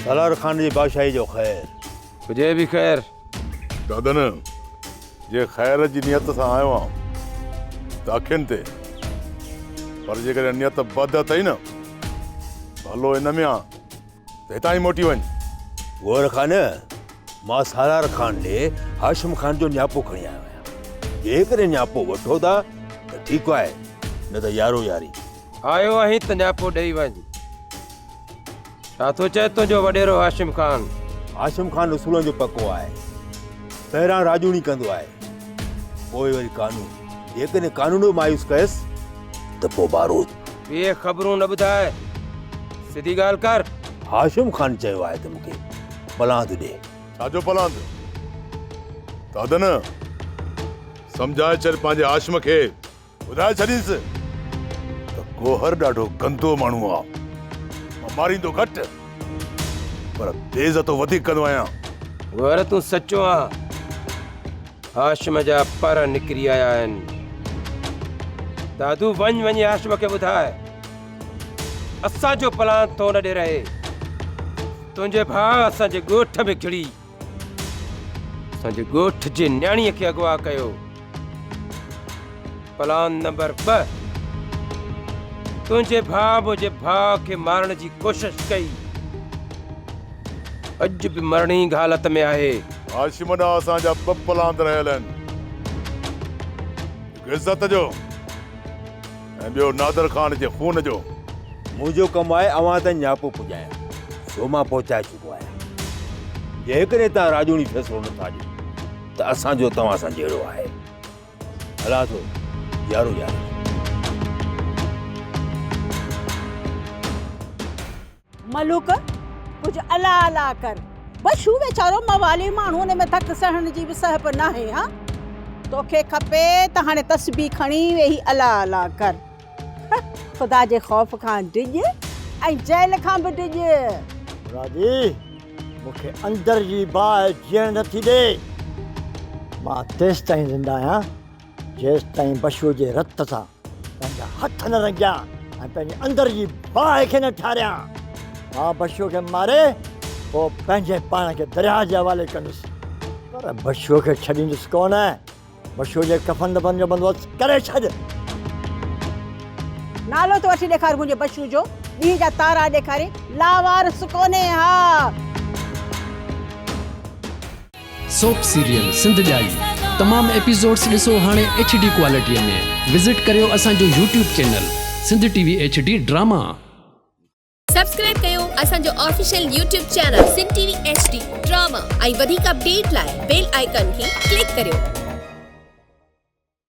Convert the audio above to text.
سالار خان جي بادشاهي جو خير. هجي به خير. دادن، جي خير جي نيت سان آيو آن ته اکين تي، پر جيڪڏهن نيت بد اٿئي نه، ڀلو ان ۾ آن ته هتان ئي موٽي وڃ. گوهر خان، مان سالار خان ڏي هاشم خان جو نياپو کڻي آيو آهيان. جيڪڏهن نياپو وٺو ٿا ته ٺيڪ آهي، نه ته يارو ياري. آيو آهين ته نياپو ڏئي وڃ. ڇا ٿو چئي تنهنجو وڏيرو هاشم خان؟ هاشم خان اصولن جو پڪو آهي. پهريان راڄوڻي ڪندو آهي، پوء وري قانون. جيڪڏهن قانون به مايوس ڪيس ته پوء بارود. اهي خبرون نه ٻڌاء، سڌي ڳالهه ڪر. هاشم خان چيو آهي ته مون کي پلاند ڏي. ڇا جو پلاند؟ دادن، سمجهائي ڇڏ پنهنجي هاشم کي. ٻڌائي ڇڏينس ته گوهر ڏاڍو گندو ماڻهو آ. مان ماريندو گهٽ پر بي عزتو وڌيڪ ڪندو آهيان. گوهر تون سچو آن. هاشم جا پر نڪري آيا آهن. دادو وڃ وڃي هاشم کي ٻڌاء. اسان جو پلان تو نه ڏي رهي. تنهنجي ڀاء اسان جي ڳوٺ ۾ گهڙي اسان جي ڳوٺ جي نياڻيء کي اغوا ڪيو. پلان نمبر 2، تنهنجي ڀاء منهنجي ڀاء کي مارڻ جي ڪوشش ڪئي. اڄ به مرڻينگ حالت ۾ آهي. هاشم ڏانهن اسان جا ٻه پلاند رهيل آهن. هڪ عزت جو ۽ ٻيو نادر خان جي خون جو. منهنجو ڪم آهي اوهان تائين نياپو پڄائڻ، سو مان پهچائي چڪو آهيان. جيڪڏهن توهان راڄوڻي فيصلو نه ٿا ڏيو ته اسان جو توهان سان جهيڙو آهي. هلان ٿو يارو ياري. ملوڪ، ڪجهه الا الا ڪر. بشو ويچارو موالي ماڻهو ان ۾ ٿڪ سهڻ جي به سهپ ناهي ها. توکي کپي ته هاڻي تسبيح کڻي ويهي الا الا ڪر. خدا جي خوف کان ڊڄ ۽ جيل کان به ڊڄ. مرادي، مون کي اندر جي باهه جيئڻ نه ٿي ڏي. مان تيستائين زنده آهيان، جيستائين بشو جي رت سان پنهنجا هٿ نه رنگيان ۽ پنهنجي اندر جي باهه کي نه ٺاريان. مان بشو کي ماري پوء پنهنجي پاڻ کي درياهه جي حوالي ڪندس، پر بشو کي ڇڏيندس ڪونه. بشو جي ڪفن دفن جو بندوبست ڪري ڇڏ. نالو ته وٺي ڏيکار منهنجي بشو جو، ڏينهن جا تارا ڏيکاري، لاوارث ڪونهي ها. سوپ سيريل سنڌ ڄائي تمام ايپيسوڊس ڏسو هاڻي ايڇ ڊي ڪوالٽي ۾ وزٽ ڪريو اسان جو YouTube channel Sindh T V H D drama. Subscribe ڪيو اسان جو official YouTube channel Sindh T V H D drama ۽ وڌيڪ اپڊيٽ لاء بيل آئيڪان کي ڪلڪ ڪريو.